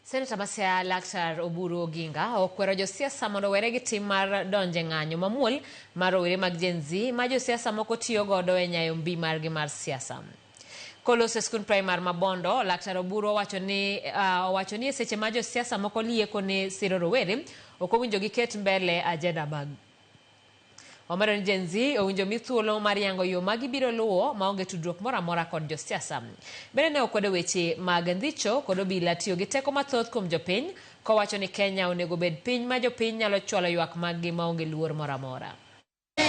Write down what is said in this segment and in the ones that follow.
Seneta ma Siaya Laktar Oburu Oginga okwero josiasa mondo owere gi tim mar donjo e ng'anyo mamuol mar rowere mag Gen Z ma josiasa moko tiyo godo e nyayo mbi margi mar siasa. Koloso e skund primar ma Bondo, Laktar Oburu owacho ni owacho ni e seche ma josiasa moko lieko ni siro rowere, ok owinjo giket mbele ajenda mag Omedo ni Gen Z owinjo mi thuolo mar yango yo ma gibiro luwo maonge tudruok moro amora kod josiasa. Bende ne okwedo weche mag ndhicho kod obila tiyo gi teko mathoth kuom jopiny kowacho ni Kenya onego bed piny ma jopiny nyalo chwalo ywak maggi maonge luor moro amora. To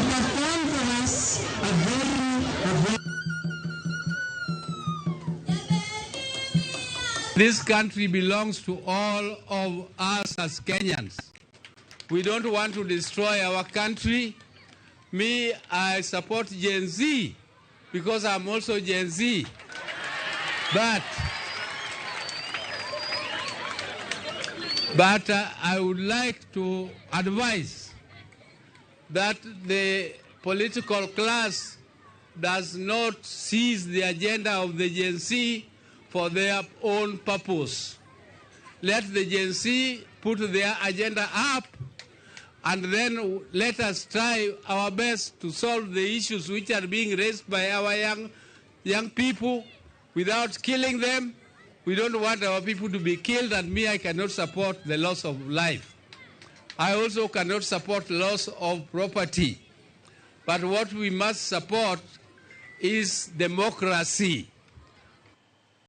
perform for us a very This country belongs to all of us as Kenyans. We don't want to destroy our country. Me, I support Gen Z because I'm also Gen Z. But I would like to advise that the political class does not seize the agenda of the Gen Z for their own purpose. Let the Gen Z put their agenda up and then let us try our best to solve the issues which are being raised by our young people without killing them. We don't want our people to be killed, and me, I cannot support the loss of life. I also cannot support loss of property. But what we must support is democracy.